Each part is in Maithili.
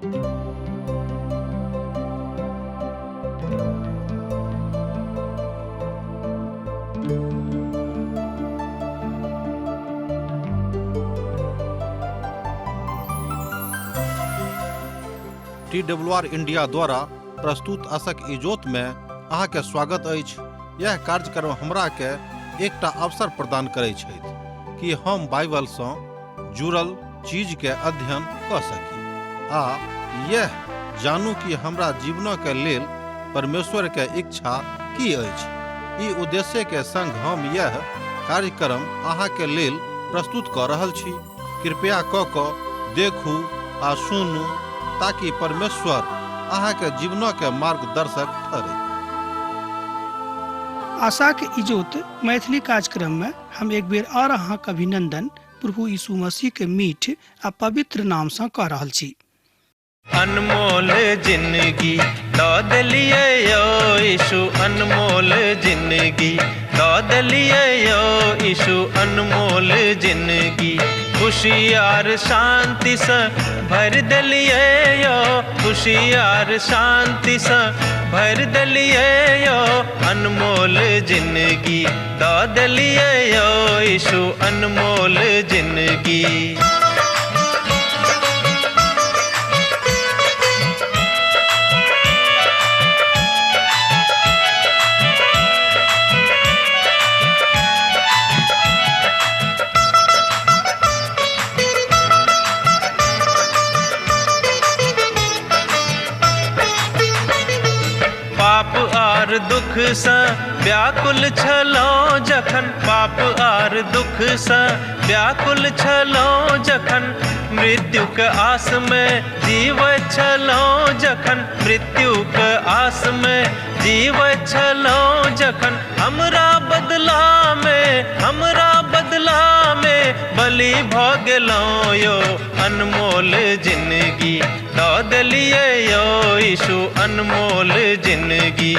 टी डब्ल्यू आर इंडिया द्वारा प्रस्तुत असक इजोत में अहाँके स्वागत अछि। यह कार्यक्रम हमरा के एकटा अवसर प्रदान करै छथि कि हम बाइबल सँ जुड़ल चीज के अध्ययन कऽ सकी आ यह जानू कि हमरा जीवनक के लेल परमेश्वर के इच्छा की अछि। ई उद्देश्य के संग हम यह कार्यक्रम अहाँ के लेल प्रस्तुत कऽ रहल छी। कृपया कऽ कऽ देखू आ सुनू ताकि परमेश्वर अहाँ के जीवनक के मार्गदर्शक ठहरै। आशाक इजोत मैथिली कार्यक्रम में हम एक बेर और अहाँक अभिनंदन प्रभु यीशु मसीह के मीठ आ पवित्र नाम से कऽ रहल छी। अनमोल जिंदगी दऽ देलियै यौ यीशु, अनमोल जिंदगी दऽ देलियै यौ यीशु, अनमोल जिंदगी खुशी आर शांतिसँ भरि देलियै यौ, खुशी आर शांतिसँ भरि देलियै यौ, अनमोल जिंदगी दऽ देलियै यौ यीशु, अनमोल जिंदगी। पाप आर दुखसँ व्याकुल छलहुँ जखन, पाप आर दुखसँ व्याकुल छलहुँ जखन, मृत्युक आसमे जीवैत छलहुँ जखन, मृत्युक आसमे जीवैत छलहुँ जखन, हमरा बदलामे, हमरा बदलामे बलि भऽ गेलहुँ यौ, अनमोल जिंदगी दऽ देलियै यौ यीशु, अनमोल जिंदगी।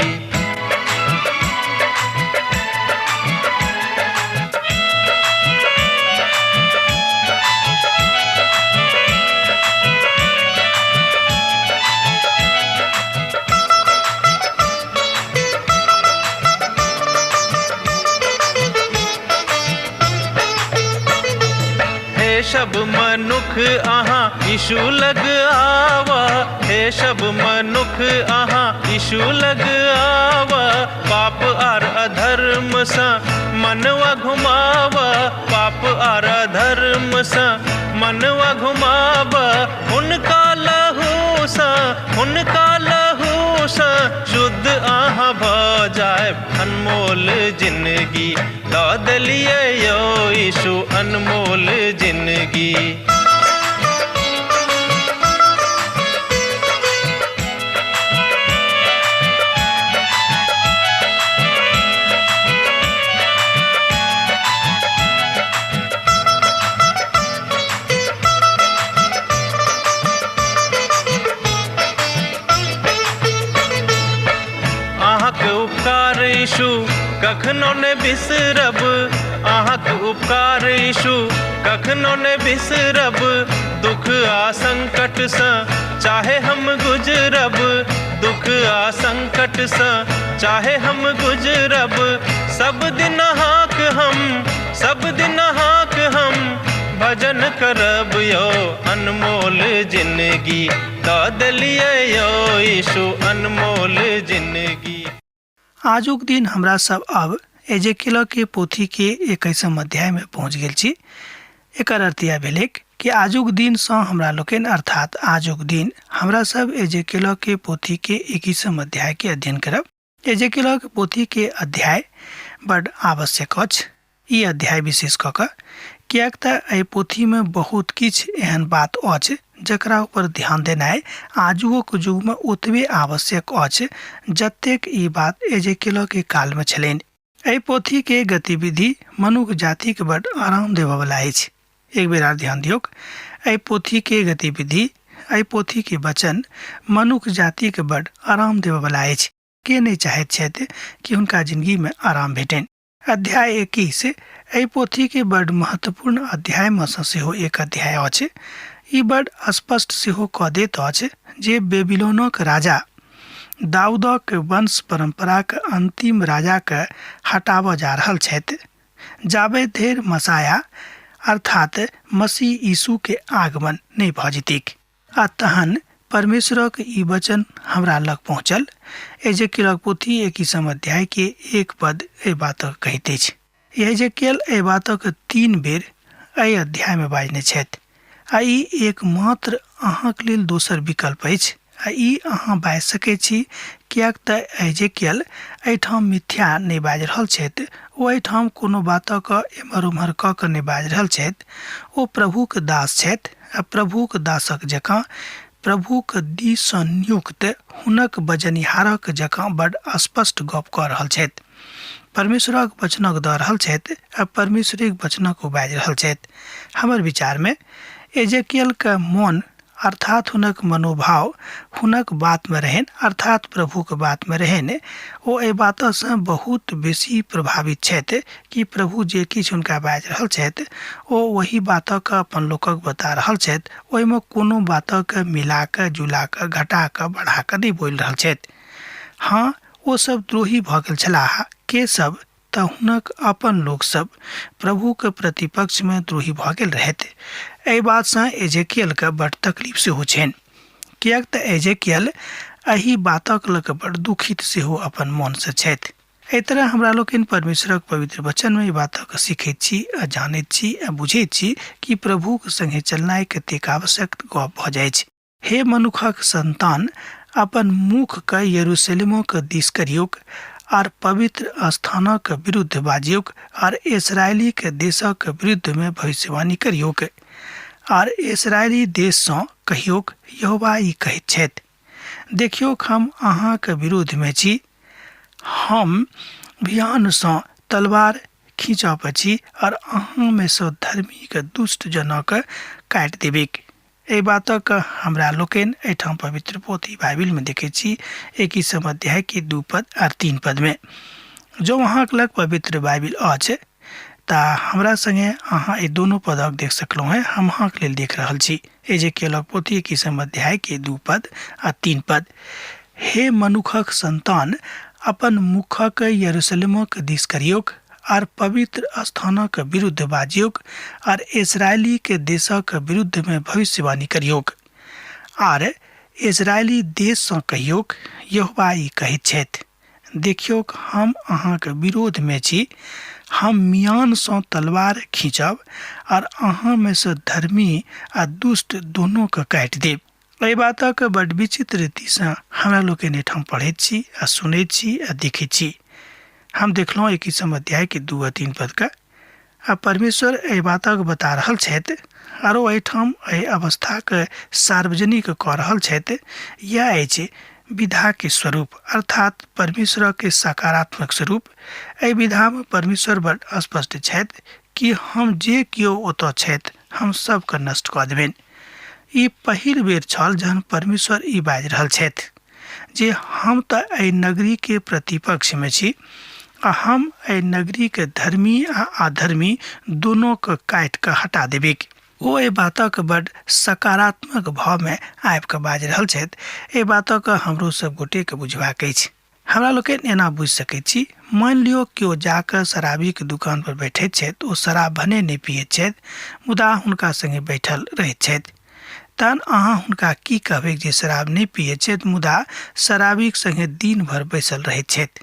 हे सब मनुख अहाँ यीशु लग आवा, हे सब मनुख अहाँ यीशु लग आवा, पाप आर अधर्म सँ मनवा घुमावा, पाप आर अधर्म सँ मनवा घुमावा, हुनका लहू सँ, हुनका लहू सँ शुद्ध अहाँ भऽ जायब, अनमोल जिंदगी दऽ देलियै यौ यीशु, अनमोल जिंदगी। अहाँके उपकार यीशु कखनो ने बिसरब, अहाँके उपकार यीशु कखनो ने बिसरब, दुख आ संकटसँ चाहे हम गुजरब, दुख आ संकटसँ चाहे हम गुजरब, सब दिन अहाँक हम, सब दिन अहाँक हम भजन करब यौ, अनमोल जिंदगी दऽ देलियै यौ यीशु, अनमोल जिंदगी। आजुक दिन हमरा सब अब एजेकिल के पोथी के 21 अध्याय में पहुंच गेल छी। एकर अर्थ यह भेलैक कि आजुक दिन सँ हमरा लोकनि अर्थात आजुक दिन हमरा सब एजेकिल के पोथी के 21 अध्याय के अध्ययन करब। एजेकिल के पोथी के अध्याय बड आवश्यक अछि ई अध्याय विशेष कऽ कऽ, किएक तऽ एहि पोथीमे बहुत किछु एहन बात अछि जकरा ऊपर ध्यान देनाइ आजुओक युगमे ओतबे आवश्यक अछि जतेक ई बात एजेकिलके कालमे छलनि। एहि पोथीके गतिविधि मनुख जातिके बड आराम देबऽवला अछि। एक बेर आर ध्यान दियौक, एहि पोथीके गतिविधि, एहि पोथीके वचन मनुख जातिके बड आराम देबऽवला अछि। के नहि चाहैत छथि कि हुनका जिंदगीमे आराम भेटनि? अध्याय 21 एहि पोथीके बड महत्वपूर्ण अध्यायमे सँ सेहो एक अध्याय अछि। ई बड स्पष्ट सेहो कऽ दैत अछि जे बेबीलोनक राजा दाऊदक वंश परम्पराक अन्तिम राजाके हटाबऽ जा रहल छथि, जाबे धरि मसाया अर्थात मसीह यीशुके आगमन नहि भऽ जेतैक। आ तहन परमेश्वरक ई वचन हमरा लग पहुँचल। एजेकिलक पोथी 21 अध्याय के 1 पद एहि बातक कहैत अछि। यहेजकेल एहि बातक 3 बेर एहि अध्याय में बाजने छथि आ ई एकमात्र अहाँक लेल दोसर विकल्प अछि आ ई अहाँ बाजि सकैत छी, किएक तऽ एजेकियल एहिठाम मिथ्या नहि बाजि रहल छथि। ओ एहिठाम कोनो बातक एम्हर ओम्हर कऽ कऽ नहि बाजि रहल छथि। ओ प्रभुक दास छथि आ प्रभुक दासक जकाँ प्रभुक दिससँ नियुक्त हुनक बजनिहारक जकाँ बड स्पष्ट गप कऽ रहल छथि। परमेश्वरक वचनक दऽ रहल छथि आ परमेश्वरेक वचनक ओ बाजि रहल छथि। हमर विचारमे एजेकियलके मोन अर्थात हुनक मनोभाव हुनक बातमे रहनि, अर्थात प्रभुक बातमे रहनि। ओ एहि बातसँ बहुत बेसी प्रभावित छथि कि प्रभु जे किछु हुनका बाजि रहल छथि ओ ओही बातक अपन लोकक बता रहल छथि। ओहिमे कोनो बातक मिलाकऽ जुलाकऽ घटाकऽ बढ़ाकऽ नहि बोलि रहल छथि। हँ, ओ सब द्रोही भऽ गेल छलाह। के सब? तऽ हुनक अपन लोकसभ प्रभुके प्रतिपक्षमे द्रोही भऽ गेल रहथि। एहि बातसँ एजेकियलके बड्ड तकलीफ सेहो छनि, किएक तऽ एजेकियल एहि बातक लऽ कऽ बड्ड दुखित सेहो अपन मोनसँ छथि। एहि तरह हमरा लोकनि परमेश्वरक पवित्र वचनमे ई बातक सीखैत छी आ जानैत छी आ बुझैत छी कि प्रभुक संगे चलनाइ कतेक आवश्यक गप भऽ जाइछ। हे मनुखक संतान, अपन मुखके यरूशलेमक दिस करियौक आर पवित्र स्थानक विरुद्ध बाजियौक आर इस्राएलीक देशक विरुद्धमे भविष्यवाणी करियौक आर इस्राएली देशसँ कहियौक, यहोवा ई कहैत छथि, देखियौक, हम अहाँक विरुद्धमे छी। हम बिहानसँ तलवार खींचब अछि आर अहाँमे सँ धर्मीक दुष्ट जनक काटि देबैक। एहि बातक हमरा लोकनि एहिठाम पवित्र पोथी बाइबिलमे देखै छी, 21 अध्यायके 2 पद आर 3 पदमे। जँ अहाँके लग पवित्र बाइबिल अछि तऽ हमरा संगे अहाँ एहि दुनू पदक देख सकलहुँ हेँ। हम अहाँके लेल देख रहल छी एजेकियलक पोथी 21 अध्यायके 2 पद आ 3 पद। हे मनुखक संतान, अपन मुखक यरूशलेमक दिस करियौक आर पवित्र स्थानक विरुद्ध बाजियौक आर इस्राएलीके देशक विरुद्धमे भविष्यवाणी करियौक आर इस्राएली देशसँ कहियौक, यहोवा ई कहैत छथि, देखियौक, हम अहाँक विरोधमे छी। हम मियानसँ तलवार खींचब आर अहाँमे सँ धर्मी आ दुष्ट दोनोके काटि देब। एहि बातक बड विचित्र रीतिसँ हमरा लोकनि एहिठाम पढ़ैत छी आ सुनैत छी आ देखैत छी। हम देखलहुँ 21 अध्यायके 2 आ 3 पदके आ परमेश्वर एहि बातक बता रहल छथि आरो एहिठाम एहि अवस्थाके सार्वजनिक कऽ रहल छथि। यैह अछि विधाके स्वरूप, अर्थात परमेश्वरके सकारात्मक स्वरूप। एहि विधामे परमेश्वर बड स्पष्ट छथि कि हम जे केओ ओतऽ छथि हम सबके नष्ट कऽ देबनि। ई पहिल बेर छल जहन परमेश्वर ई बाजि रहल छथि जे हम तऽ एहि नगरीके प्रतिपक्षमे छी आ हम एहि नगरीके धर्मी आ अधर्मी दुनूके काटि कऽ हटा देबैक। ओ एहि बातक बड सकारात्मक भावमे आबि कऽ बाजि रहल छथि। एहि बातक हमरो सब गोटेके बुझबाक अछि। हमरा लोकनि एना बुझि सकैत छी, मानि लियौ केओ जा कऽ शराबीके दुकान पर बैठैत छथि। ओ शराब भने नहि पियैत छथि, मुदा हुनका संगे बैठल रहैत छथि। तहन अहाँ हुनका की कहबै जे शराब नहि पियैत छथि मुदा शराबीक संगे दिन भरि बैसल रहैत छथि?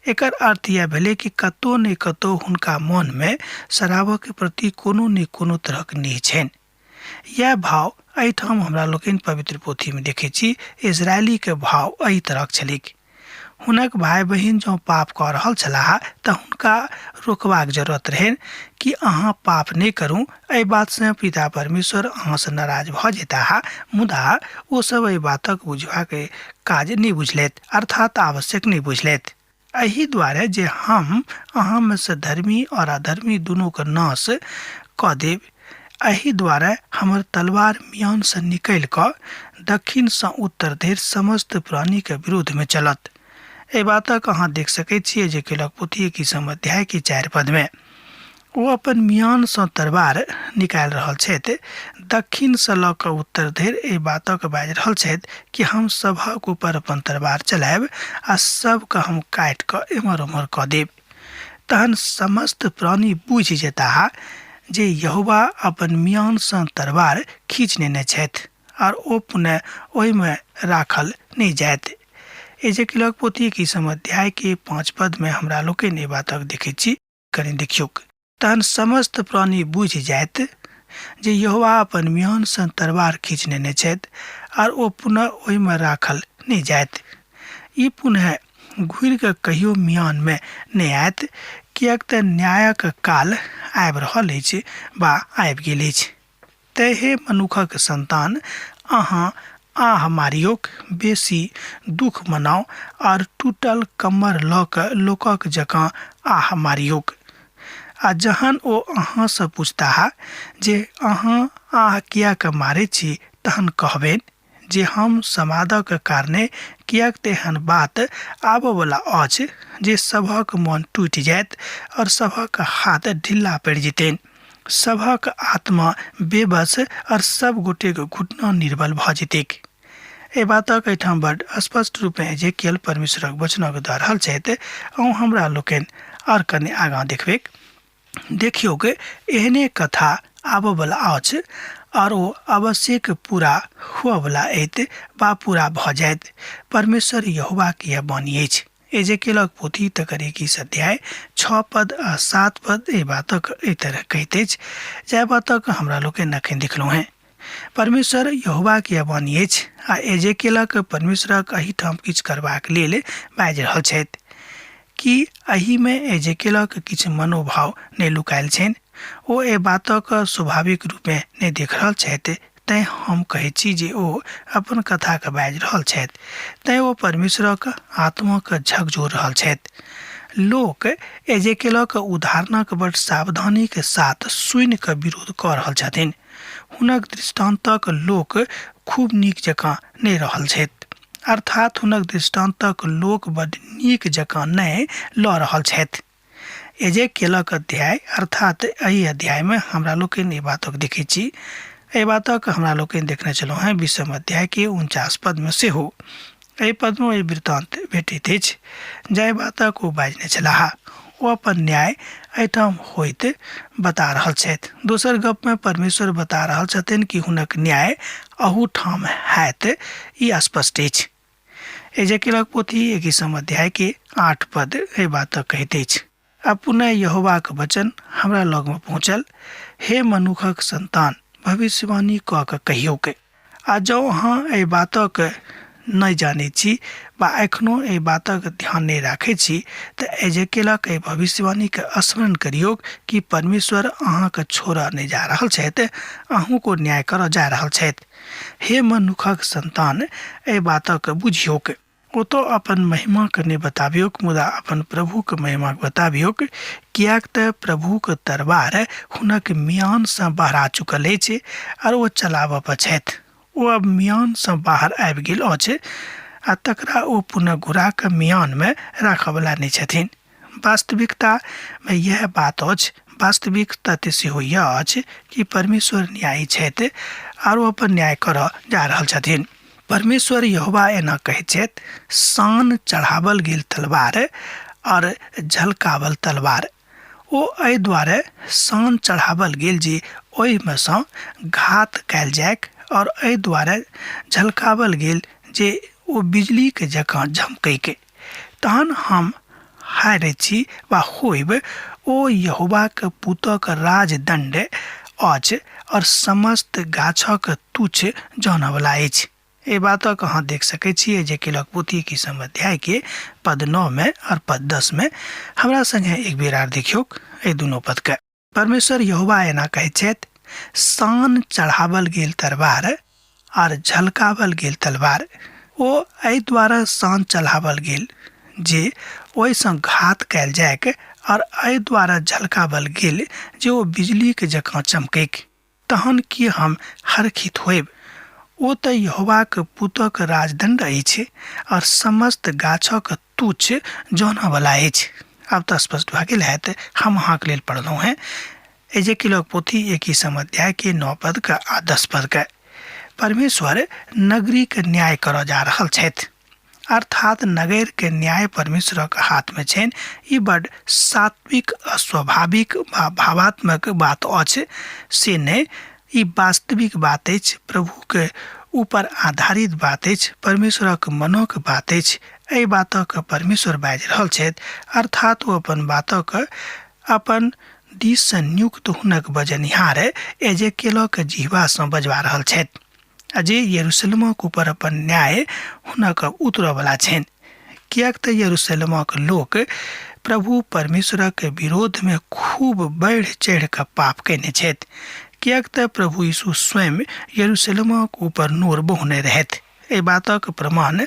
एकर अर्थ इएह भेलै कि कतौ ने कतौ हुनका मोनमे शराबक प्रति कोनो ने कोनो तरहक नेह छनि। इएह भाव एहिठाम हमरा लोकनि पवित्र पोथीमे देखैत छी। इस्राएलीके भाव एहि तरहक छलैक। हुनक भाय बहिन जँ पाप कऽ रहल छलाह तऽ हुनका रोकबाक जरूरत रहनि कि अहाँ पाप नहि करू, एहि बातसँ पिता परमेश्वर अहाँसँ नाराज भऽ जेताह। मुदा ओ सब एहि बातक बुझबाक काज नहि बुझलथि, अर्थात आवश्यक नहि बुझलथि। एहि दुआरे जे हम अहाँमे सँ धर्मी और अधर्मी दुनूके नाश कऽ देब। एहि दुआरे हमर तलवार मियानसँ निकलि कऽ दक्षिणसँ उत्तर धरि समस्त प्राणीके विरुद्धमे चलत। एहि बातक अहाँ देख सकैत छियै जे केलक पोथी 21 अध्यायके 4 पदमे। ओ अपन मियानसँ तरवार निकालि रहल छथि। दक्षिणसँ लऽ कऽ उत्तर धरि एहि बातक बाजि रहल छथि कि हम सभक ऊपर अपन तरवार चलायब आ सभकेँ हम काटि कऽ एम्हर ओम्हर कऽ देब। तहन समस्त प्राणी बुझि जेताह जे यहोवा अपन मियानसँ तरवार खींच नेने छथि आर ओ पुनः ओहिमे राखल नहि जायत। एजेकिलक पोथी एकैसम अध्यायके 5 पदमे हमरा लोकनि एहि बातक देखैत छी। कनि देखियौक। तहन समस्त प्राणी बुझि जायत जे यहोवा अपन मियानसँ तरवार खींच नेने छथि आर ओ पुनः ओहिमे राखल नहि जायत। ई पुनः घुरि कऽ कहियो मियानमे नहि आयत, किएक तँ न्यायक काल आबि रहल अछि वा आबि गेल अछि। तेँ हे मनुखक सन्तान, अहाँ आह मारियोक, बेसी दुख मनाउ आर टूटल कम्मर लऽ कऽ लोकक जकाँ आह मारियोक। आ जहन ओ अहाँसँ पुछताह जे अहाँ आह किएक मारैत छी, तहन कहबनि जे हम समादक कारणे, किएक तँ एहन बात आबऽ वला अछि जे सभक मन टूटि जायत और सभक हाथ ढिल्ला पड़ि जेतनि। सभक आत्मा बेबस और सब गोटेक घुटना निर्बल भऽ जेतैक। एहि बातक एहिठाम बड स्पष्ट रूपेँ एजेकियल परमेश्वरक वचनक दऽ रहल छथि। अहूँ हमरा लोकनि आओर कने आगाँ देखबैक। देखियौक, एहने कथा आबऽवला अछि आओर ओ अवश्यक पूरा हुअवला अछि वा पूरा भऽ जायत। परमेश्वर यहोवाक यह वाणी अछि। एजेकेलक पोथी तकर 21 अध्याय 6 पद आ 7 पद एहि बातक एहि तरह कहैत अछि, जाहि बातक हमरा लोकनि एखन देखलहुँ हेँ। परमेश्वर यहोवाक यह वाणी अछि आ एजेकेलक परमेश्वरक एहिठाम किछु करबाक लेल बाजि रहल छथि। की एहिमे एजेकेलक किछु मनोभाव नहि लुकायल छनि? ओ एहि बातक स्वाभाविक रूपेँ नहि देख रहल छथि, तैँ हम कहैत छी जे ओ अपन कथाकेँ बाजि रहल छथि। तैँ ओ परमेश्वरक आत्माकेँ झकझोरि रहल छथि। लोक एजेकेलक उदाहरणक बड़ सावधानीक साथ सुनि कऽ विरोध कऽ रहल छथिन। हुनक दृष्टान्तक लोक खूब नीक जकाँ नहि रहल छथि, अर्थात हुनक दृष्टान्तक लोक बड्ड नीक जकाँ नहि लऽ रहल छथि। एजेकेलक अध्याय अर्थात एहि अध्यायमे हमरा लोकनि एहि बातक देखैत छी। एहि बातक हमरा लोकनि देखने छलहुँ हेँ 20 अध्यायके 49 पदमे सेहो। एहि पदमे ई वृत्तान्त भेटैत अछि जाहि बातक ओ बाजने छलाह। ओ अपन न्याय एहिठाम होइत बता रहल छथि। दोसर गपमे परमेश्वर बता रहल छथिन कि हुनक न्याय अहूठाम हैत, ई स्पष्ट अछि। एजेकेलक पोथी 21 अध्यायके 8 पद एहि बातक कहैत अछि। आ पुनः यहोवाक वचन हमरा लगमे पहुँचल, हे मनुखक सन्तान, भविष्यवाणी कऽ कऽ कहियौक। आ जँ अहाँ एहि बातक नहि जानैत छी वा एखनो एहि बातक ध्यान नहि राखैत छी, तऽ एजेकेलक एहि भविष्यवाणीके स्मरण करियौक कि परमेश्वर अहाँके छोड़ऽ नहि जा रहल छथि, अहूँक न्याय करऽ जा रहल छथि। हे मनुखक सन्तान, एहि बातक बुझियौक। ओ तऽ अपन महिमाकेँ नहि बताबियौक, मुदा अपन प्रभुक महिमाकेँ बताबियौक, किएक तऽ प्रभुक तरवार हुनक मियानसँ बहरा चुकल अछि आर ओ चलाबऽ पर छथि। ओ अब मियानसँ बाहर आबि गेल अछि आ तकरा ओ पुनः घुरा कऽ मियानमे राखऽवला नहि छथिन। वास्तविकतामे इएह बात अछि, वास्तविक तथ्य सेहो इएह अछि कि परमेश्वर न्यायी छथि आर ओ अपन न्याय करऽ जा रहल छथिन। परमेश्वर यहोवा एना कहैत छथि, शान चढ़ावल गेल तलवार और झलकावल तलवार। ओ एहि दुआरे शान चढ़ावल गेल जे ओहिमे सँ घात कयल जाइक और एहि दुआरे झलकावल गेल जे ओ बिजलीके जकाँ झमकैक। तहन हम हारैत छी वा होइब, ओ यहोवाक पुतक राजदण्ड अछि और समस्त गाछक तुच्छ जानऽवला अछि। एहि बातक अहाँ देख सकैत छी एजेकेलक पोथी 21 अध्यायके पद 9 मे और पद 10 मे। हमरा संगे एक बेर आर देखियौक एहि दुनू पदके। परमेश्वर यहोवा एना कहैत छथि, शान चढ़ावल गेल तरवार आर झलकावल गेल तलवार। ओ एहि द्वारा शान चढ़ावल गेल जे ओहिसँ घात कयल जाइक और एहि द्वारा झलकावल गेल जे ओ बिजलीक जकाँ चमकैक। तहन की हम हरखित होयब? ओ तऽ यहोवाक पुतक राजदण्ड अछि और समस्त गाछक तुच्छ जानऽवला अछि। आब तऽ स्पष्ट भऽ गेल हैत। हम अहाँके लेल पढ़लहुँ हेँ एजेकिलक पोथी 21 अध्यायके 9 पदके आ 10 पदके। परमेश्वर नगरीके न्याय करऽ जा रहल छथि, अर्थात नगरके न्याय परमेश्वरक हाथमे छनि। ई बड सात्विक, अस्वाभाविक वा भावात्मक बात अछि से नहि, ई वास्तविक बात अछि, प्रभुके ऊपर आधारित बात अछि, परमेश्वरक मनक बात अछि। एहि बातक परमेश्वर बाजि रहल छथि, अर्थात ओ अपन बातक अपन दिससँ नियुक्त हुनक बजनिहार एजेकेलक जिह्वासँ बजवा रहल छथि, आ जे यरूशलेमक ऊपर अपन न्याय हुनक उतरऽवला छनि, किएक तऽ यरूशलेमक लोक प्रभु परमेश्वरक विरोधमे खूब बढ़ि चढ़ि कऽ पाप कयने छथि, किएक तऽ प्रभु यीशु स्वयं यरूशलेमक ऊपर नोर बहौने रहथि। एहि बातक प्रमाण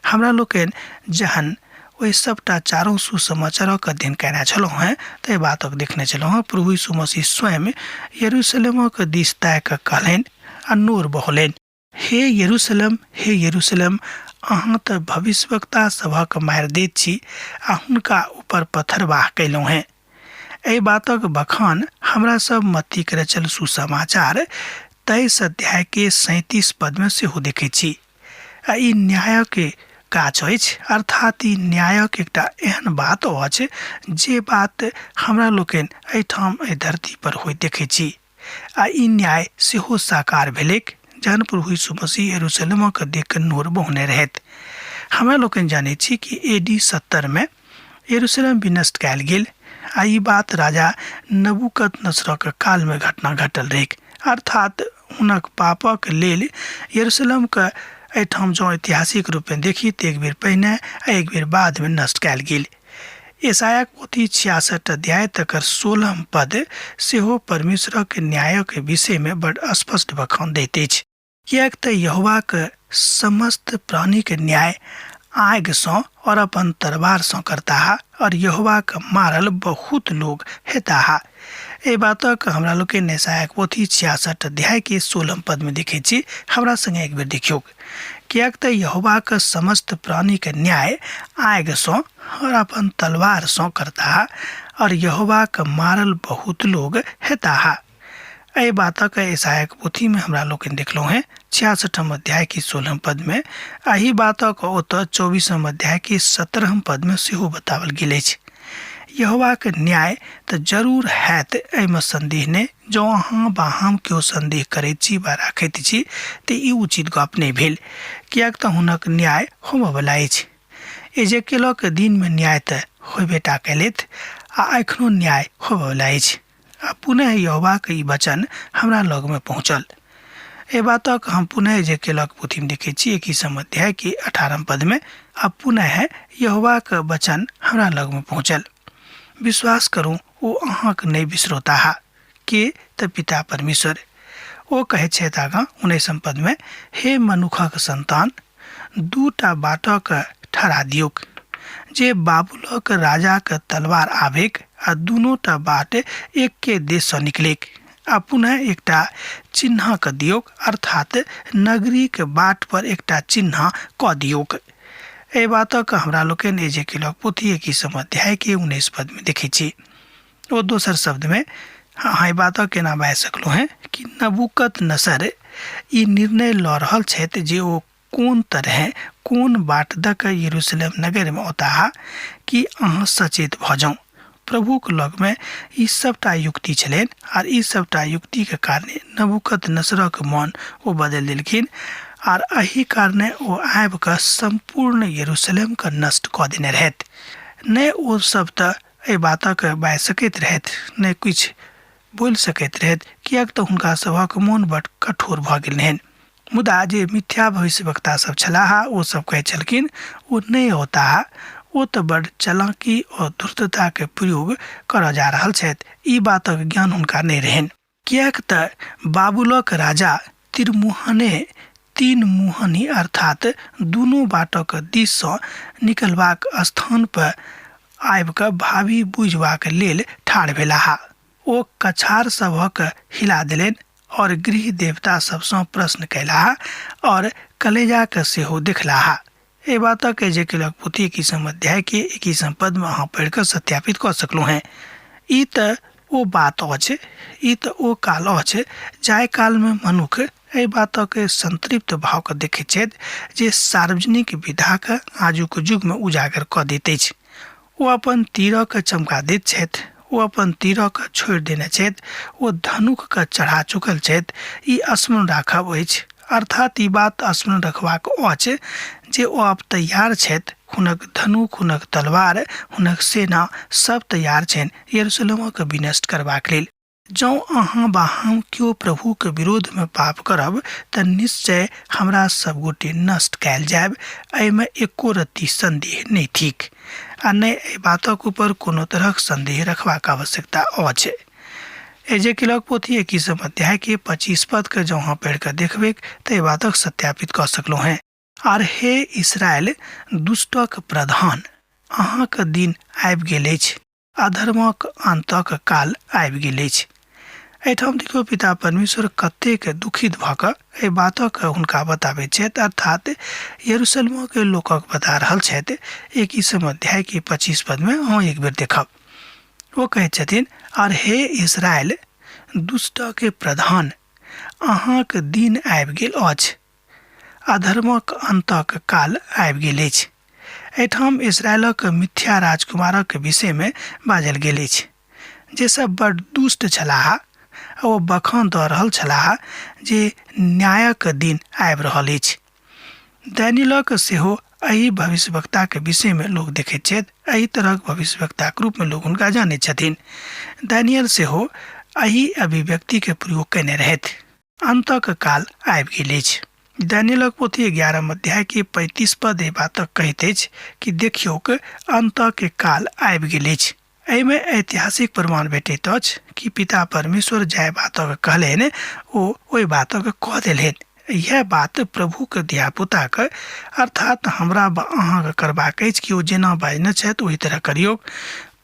हमरा लोकनि जहन ओहि सभटा चारू सुसमाचारक अध्ययन कयने छलहुँ हेँ तऽ एहि बातक देखने छलहुँ हेँ। प्रभु यीशु मसीह स्वयं यरूशलेमक दिस ताकि कऽ कहलनि आ नोर बहौलनि, हे यरूशलेम, हे यरूशलेम, अहाँ तऽ भविष्यवक्ता सभक मारि दैत छी आ हुनका ऊपर पथरबाह कयलहुँ हेँ। एहि बातक बखान हमरा सब मत्तीक रचल सुसमाचार 23 अध्याय के 37 पद में सेहो देखै छी। आ ई न्यायक गाछ अछि, अर्थात ई न्यायक एकटा एहन बात अछि जे बात हमरा लोकनि एहिठाम एहि धरती पर होइत देखै छी। आ ई न्याय सेहो साकार भेलैक जहन प्रभु यीशु मसीह यरूशलेमक देख कऽ नोर बहौने रहथि। हमरा लोकनि जानै छी कि ए डी 70 में यरूशलेम विनष्ट कयल गेल आ ई बात राजा नबूकदनेस्सरक कालमे घटना घटल रहैक, अर्थात हुनक पापक लेल यरूशलेमके एहिठाम जँ ऐतिहासिक रूपमे देखी तऽ एक बेर पहिने आ एक बेर बादमे नष्ट कयल गेल। यशायाक पोथी 66 अध्याय तकर 16 पद सेहो परमेश्वरक न्यायक विषयमे बड स्पष्ट बखान दैत अछि। किएक तऽ यहोवाक समस्त प्राणीक न्याय आगिसँ और अपन तरवारसँ करताह और यहोवाक मारल बहुत लोग हेताह। एहि बातक हमरा लोकनि यशायाक पोथी 66 अध्यायके 16 पदमे देखैत छी। हमरा संगे एक बेर देखियौक। किएक तऽ यहोवाक समस्त प्राणीक न्याय आगिसँ और अपन तलवारसँ करताह और यहोवाक मारल बहुत लोग हेताह। एहि बातक यशायाक पोथीमे हमरा लोकनि देखलहुँ हेँ 66 अध्यायके 16 पदमे। एहि बातक ओतऽ 24 अध्यायके 17 पदमे सेहो बताओल गेल अछि। यहोवाक न्याय तऽ जरूर हैत, एहिमे सन्देह नहि। जँ अहाँ वा हम केओ सन्देह करैत छी वा राखैत छी तऽ ई उचित गप नहि भेल, किएक तऽ हुनक न्याय होमऽवला अछि। एजेकेलक दिनमे न्याय तऽ होयबेटा कयलथि आ एखनो न्याय होबऽवला अछि। आ पुनः यहोवाक ई वचन हमरा लगमे पहुँचल। एहि बातक हम पुनः एजेकेलक पोथीमे देखैत छी 21 अध्यायके 18 पदमे। आ पुनः यहोवाक वचन हमरा लगमे पहुँचल। विश्वास करू, ओ अहाँक नहि बिसरौताह। के तऽ पिता परमेश्वर। ओ कहैत छथि आगाँ 19 पदमे, हे मनुखक सन्तान, दूटा बाटक ठहरा दियौक, जे बाबुलक राजाक तलवार आबैक आ दुनूटा बाट एके देशसँ निकलैक। आ पुनः एकटा चिन्ह कऽ दियौक, अर्थात नगरीक बाट पर एकटा चिन्ह कऽ दियौक। एहि बातक हमरा लोकनि एजेकेलक पोथी 21 अध्यायके 19 पदमे देखैत छी। ओ दोसर शब्दमे अहाँ एहि बातक केना बाजि सकलहुँ हेँ कि नबूकदनेस्सर ई निर्णय लऽ रहल छथि जे ओ कोन तरहेँ कोन बाट दऽ कऽ यरूशलेम नगरमे औताह कि अहाँ सचेत भऽ जाउ। प्रभुक लगमे ई सभटा युक्ति छलनि आर ई सभटा युक्तिके कारणे नबूकदनेस्सरक मन ओ बदलि देलखिन आर एहि कारणे ओ आबि कऽ सम्पूर्ण यरूशलेमके नष्ट कऽ देने रहथि। नहि ओ सभ तऽ एहि बातक बाजि सकैत रहथि, नहि किछु बोलि सकैत रहथि, किएक तऽ हुनका सभक मोन बड कठोर भऽ गेल रहनि। मुदा जे मिथ्या भविष्यवक्ता सभ छलाह ओ सभ कहैत छलखिन, ओ नहि औताह, ओ तऽ बड चलाकी और धूर्तताके प्रयोग करऽ जा रहल छथि। ई बातक ज्ञान हुनका नहि रहनि। किएक तऽ बाबुलक राजा तिरमुहने तीन मुहनी अर्थात दुनू बाटक दिससँ निकलबाक स्थान पर आबि कऽ भावी बुझबाक लेल ठाढ़ भेलाह। ओ कछार सभक हिला देलनि और गृह देवता सभसँ प्रश्न कयलाह और कलेजाके सेहो देखलाह। एहि बातक एजेकेलक पोथी 21 अध्याय के 21 पद में अहाँ पढ़ि कऽ सत्यापित कऽ सकलहुँ हेँ। ई तऽ ओ बात अछि, ई तऽ ओ काल अछि जाहि कालमे मनुख एहि बातक संतृप्त भावके देखैत छथि जे सार्वजनिक विधाके आजुक युगमे उजागर कऽ दैत अछि। ओ अपन तीरके चमका दैत छथि, ओ अपन तीरके छोड़ि देने छथि, ओ धनुखके चढ़ा चुकल छथि। ई स्मरण राखब अछि, अर्थात ई बात स्मरण रखबाक अछि जे ओ आब तैयार छथि। हुनक धनुख, हुनक तलवार, हुनक सेना सब तैयार छनि यरूशलेमक विनष्ट करबाक लेल। जँ अहाँ वा हम केओ प्रभुके विरोधमे पाप करब तऽ निश्चय हमरा सब गोटे नष्ट कयल जायब, एहिमे एको रत्ती संदेह नहि थिक आ नहि एहि बातक ऊपर कोनो तरहक संदेह रखबाक आवश्यकता अछि। एजेकिलक पोथी 21 अध्याय के 25 पद के जँ अहाँ पढ़ि कऽ देखबैक तऽ एहि बातक सत्यापित कऽ सकलहुँ हेँ। आर हे इसरायल दुष्टक प्रधान, अहाँक दिन आबि गेल अछि, अधर्मक अन्तक काल आबि गेल अछि। एहिठाम देखियौ पिता परमेश्वर कतेक दुखित भऽ कऽ एहि बातक हुनका बताबैत छथि, अर्थात यरूशलेमक लोकक बता रहल छथि। 21 अध्याय के 25 पद में अहाँ एक बेर देखब, ओ कहैत छथिन, आर हे इसरायल दुष्ट के प्रधान, अहाँक दिन आबि गेल अछि, अधर्मक अन्तक काल आबि गेल अछि। एहिठाम इसरायलक मिथ्या राजकुमारक विषयमे बाजल गेल अछि, जे सब बड़ दुष्ट छलाह आ ओ बखान दऽ रहल छलाह जे न्यायक दिन आबि रहल अछि। दानियलक सेहो एहि भविष्यवक्ताके विषयमे लोक देखैत छथि, एहि तरहक भविष्यवक्ताक रूपमे लोक हुनका जानैत छथिन। दानियल सेहो एहि अभिव्यक्तिके प्रयोग कयने रहथि। अन्तक काल आबि गेल अछि। दानियलक पोथी 11 अध्याय के 35 पद एहि बातक कहैत अछि कि देखियौक अन्तक काल आबि गेल अछि। एहिमे ऐतिहासिक प्रमाण भेटैत अछि कि पिता परमेश्वर जाहि बातक कहलनि ओ ओहि बातक कऽ देलनि। इएह बात प्रभुके धियापुताके अर्थात हमरा वा अहाँके करबाक अछि कि ओ जेना बाजने छथि ओहि तरह करियौक,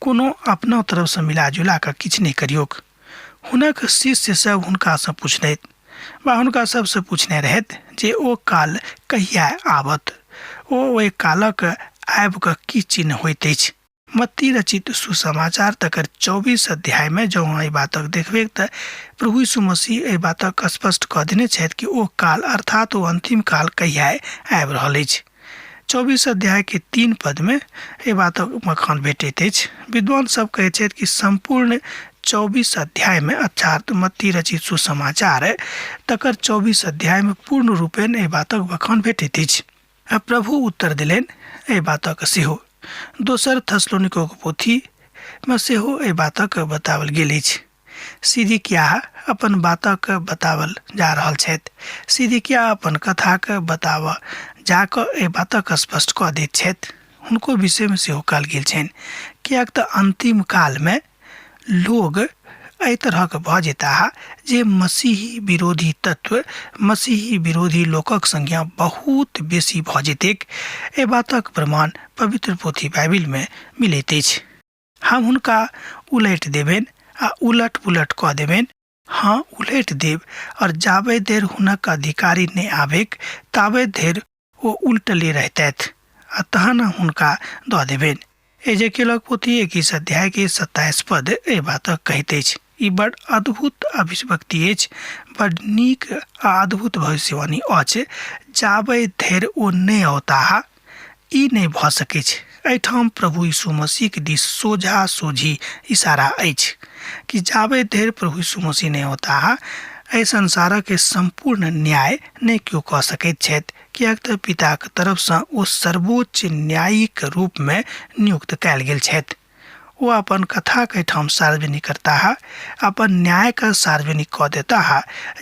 कोनो अपना तरफसँ मिला जुला कऽ किछु नहि करियौक। हुनक शिष्य सब हुनकासँ पुछलथि वा हुनका सबसँ पूछने रहथि जे ओ काल कहिया आवत, ओ ओहि कालक आबि कऽ की चिन्ह होइत अछि। मत्ती रचित सुसमाचार तकर 24 अध्यायमे जँ अहाँ एहि बातक देखबै तऽ प्रभु यीशु मसीह एहि बातक स्पष्ट कऽ देने छथि कि ओ काल अर्थात ओ अन्तिम काल कहिया आबि रहल अछि। 24 अध्याय के 3 पद में एहि बातक मखान भेटैत अछि। विद्वान सब कहैत छथि कि सम्पूर्ण 24 अध्याय में, अर्थात मत्ती रचित सुसमाचार तकर 24 अध्याय में पूर्ण रूपेण एहि बातक बखान भेटैत अछि। आ प्रभु उत्तर देलनि एहि बातक सेहो। दोसर थेसलोनिकोक पोथी में सेहो एहि बातक बताओल गेल अछि। सिदकियाह अपन बातक बतावल जा रहल छथि। सिदकियाह अपन कथाक बताबऽ जा कऽ एहि बातक स्पष्ट कऽ दैत छथि। हुनको विषयमे सेहो कहल गेल छनि, किएक तऽ अन्तिम कालमे लोग एहि तरहक भऽ जेताह जे मसीही विरोधी तत्व, मसीही विरोधी लोकक संख्या बहुत बेसी भऽ जेतैक। एहि बातक प्रमाण पवित्र पोथी बाइबिलमे मिलैत अछि। हम हुनका उलटि देबनि आ उलट पुलट कऽ देबनि, हाँ उलटि देब, और जाबे देर हुनक अधिकारी नहि आबैक ताबे धरि ओ उलटले रहतथि, आ तहन हम हुनका दऽ देबनि। एजेकेलक पोथी 21 अध्याय के 27 पद एहि बातक कहैत अछि। ई बड़ अद्भुत अभिव्यक्ति अछि, बड़ नीक आ अद्भुत भविष्यवाणी अछि। जाबे धरि ओ नहि औताह ई नहि भऽ सकैछ। एहिठाम प्रभु यीशु मसीहके दिस सोझा सोझी इशारा अछि कि जाबे धरि प्रभु यीशु मसीह नहि औताह एहि संसारक सम्पूर्ण न्याय नहि केओ कऽ सकैत छथि, किएक तऽ पिताक तरफसँ ओ सर्वोच्च न्यायिक रूपमे नियुक्त कयल गेल छथि। ओ अपन कथाक एहिठाम सार्वजनिक करताह, अपन न्यायके सार्वजनिक कऽ देताह,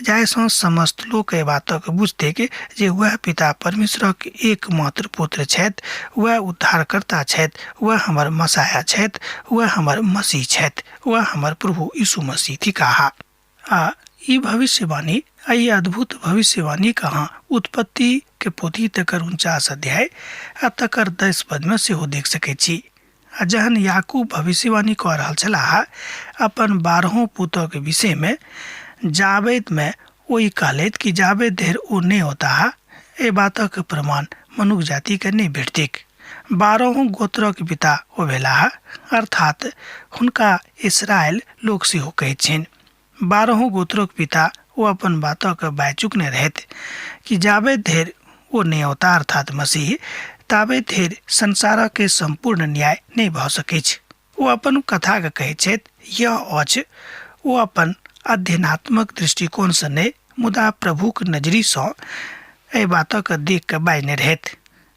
जाहिसँ समस्त लोक एहि बातक बुझतैक जे वएह पिता परमेश्वरक एकमात्र पुत्र छथि, वएह उद्धारकर्ता छथि, वएह हमर मसाया छथि, वएह हमर मसीह छथि, वएह हमर प्रभु यीशु मसीह थिकाह। आ ई भविष्यवाणी, एहि अद्भुत भविष्यवाणीक अहाँ उत्पत्ति के पोथी तकर 49 अध्याय आ तकर 10 पदमे सेहो देख सकैत छी। आ जहन याकूब भविष्यवाणी कऽ रहल छलाह अपन 12 पुतक विषयमे, जाबेतमे ओ ई कहलथि कि जाबे धरि ओ नहि औताह, एहि बातक प्रमाण मनुख जातिके नहि भेटतैक। 12 गोत्रक पिता ओ भेलाह, अर्थात हुनका इसराइल लोक सेहो कहैत छनि। 12 गोत्रक पिता ओ अपन बातक बाजि चुकने रहथि कि जाबे धरि ओ नहि औता अर्थात मसीह, ताबे धरि संसारक सम्पूर्ण न्याय नहि भऽ सकैछ। ओ अपन कथाके कहैत छथि, यह अछि ओ अपन अध्ययनात्मक दृष्टिकोणसँ नहि मुदा प्रभुक नजरिसँ एहि बातक देख कऽ बाजने रहथि।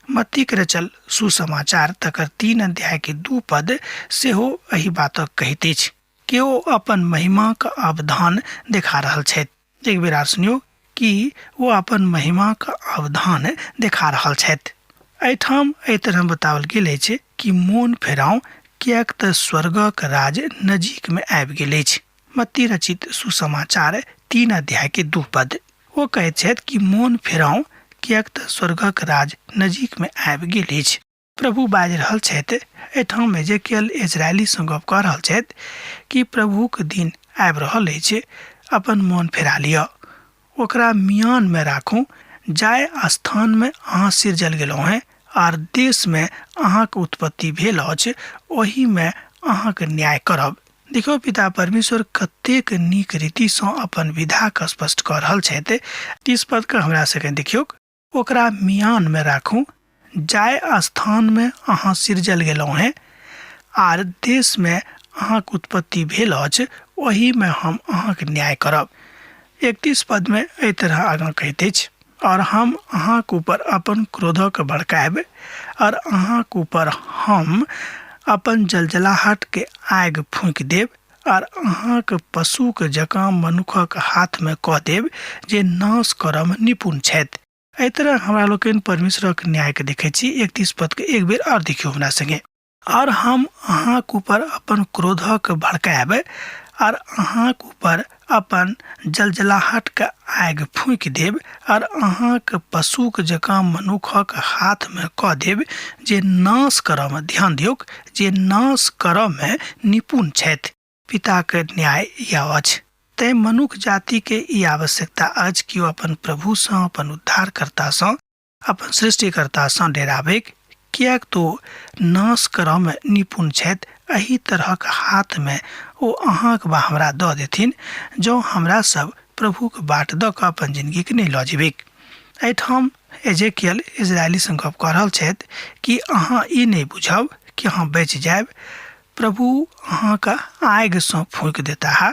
मत्तीक रचल सुसमाचार तकर 3 अध्याय के 2 पद सेहो एहि बातक कहैत अछि कि ओ अपन महिमाक अवधान देखा रहल छथि। एक बेर आर सुनियौ कि ओ अपन महिमाक अवधान देखा रहल छथि। एहिठाम एहि तरह बताओल गेल अछि कि मोन फेराउ किएक तऽ स्वर्गक राज नजीकमे आबि गेल अछि। मत्ती रचित सुसमाचार 3 अध्याय के 2 पद। ओ कहैत छथि कि मोन फेराउ किएक तऽ स्वर्गक राज नजीकमे आबि गेल अछि। प्रभु बाजि रहल छथि। एहिठाम एजेकियल इजरायलीसँ गप कऽ रहल छथि कि प्रभुक दिन आबि रहल अछि, अपन मोन फेरा लिअ, ओकरा मियानमे राखू, जाहि स्थानमे अहाँ सिरजल गेलहुँ हेँ आर देशमे अहाँक उत्पत्ति भेल अछि ओहिमे अहाँक न्याय करब। देखियौ पिता परमेश्वर कतेक नीक रीतिसँ अपन विधाके स्पष्ट कऽ रहल छथि। 30 पदके हमरा सबके देखियौ, ओकरा मियानमे राखू, जाहि स्थानमे अहाँ सिरजल गेलहुँ हेँ आर देशमे अहाँक उत्पत्ति भेल अछि ओहिमे हम अहाँक न्याय करब। 31 पदमे एहि तरह आगाँ कहैत अछि, और हम अहाँक ऊपर अपन क्रोधक भड़कायब और अहाँक ऊपर हम अपन जलजलाहट के आगि फूँकि देब आर अहाँक पशुक जकाँ मनुखक हाथमे कऽ देब जे नाश करऽमे निपुण छथि। एहि तरह हमरा लोकनि परमेश्वरक न्यायके देखै छी। 31 पदके एक बेर आओर देखियौ हमरा संगे। और हम अहाँक ऊपर अपन क्रोधक भड़कायब आर अहाँक ऊपर अपन जलजलाहटके आगि फूँकि देब आर अहाँक पशुक जकाँ मनुखक हाथमे कऽ देब जे नाश करऽमे, ध्यान दियौक, जे नाश करऽमे निपुण छथि। पिताक न्याय यह अछि। तैं मनुख जातिके ई आवश्यकता अछि कि ओ अपन प्रभुसँ, अपन उद्धारकर्तासँ, अपन सृष्टिकर्तासँ डेराबैक, किएक तो नाश करऽमे निपुण छथि। एहि तरहक हाथमे ओ अहाँक वा हमरा दऽ देथिन जँ हमरा सब प्रभुक बाट दऽ कऽ अपन जिनगीके नहि लऽ जेबैक। एहिठाम एजेकियल इजरायलीसँ गप कऽ रहल छथि कि अहाँ ई नहि बुझब कि अहाँ बचि जायब, प्रभु अहाँके आगिसँ फूँकि देताह,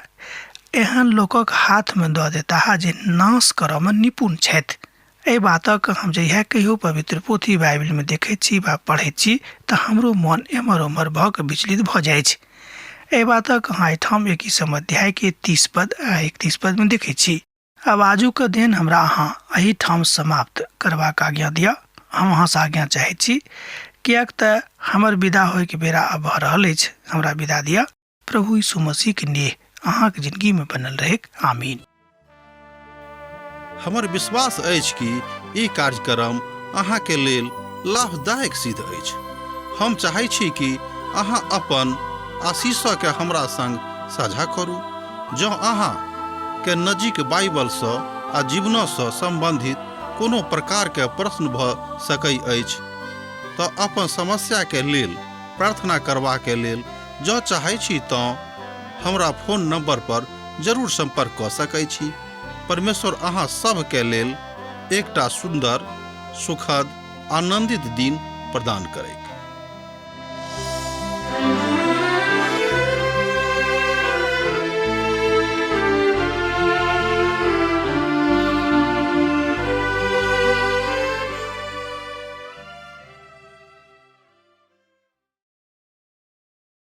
एहन लोकक हाथमे दऽ देताह जे नाश करऽमे निपुण छथि। एहि बातक हम जहिया कहियो पवित्र पोथी बाइबिलमे देखैत छी वा पढ़ैत छी तऽ हमरो मन एम्हर ओम्हर भऽ कऽ विचलित भऽ जाइछ। एहि बातक अहाँ एहिठाम 21 अध्यायके 30 पद आ 31 पदमे देखैत छी। आब आजुक दिन हमरा अहाँ एहिठाम समाप्त करबाक आज्ञा दिअ। हम अहाँसँ आज्ञा चाहैत छी, किएक तऽ हमर विदा होइके बेरा आब भऽ रहल अछि। हमरा विदा दिअ। प्रभु यीशु मसीह के नेह अहाँके जिंदगी में बनल रहेक। आमीन। हमर विश्वास अछि कि ई कार्यक्रम अहाँके लेल लाभदायक सिद्ध अछि। हम चाहै छी कि अहाँ अपन आशीषके हमरा संग साझा करू। जँ अहाँ के नजीक बाइबलसँ आ जीवनसँ सम्बन्धित कोनो प्रकारके प्रश्न भऽ सकै अछि तऽ अपन समस्याके लेल प्रार्थना करबाके लेल जँ चाहै छी तँ हमरा फोन नंबर पर जरूर संपर्क कऽ सकै छी। परमेश्वर अहाँ सभके लेल एकटा सुन्दर, सुखद, आनंदित दिन प्रदान करैक।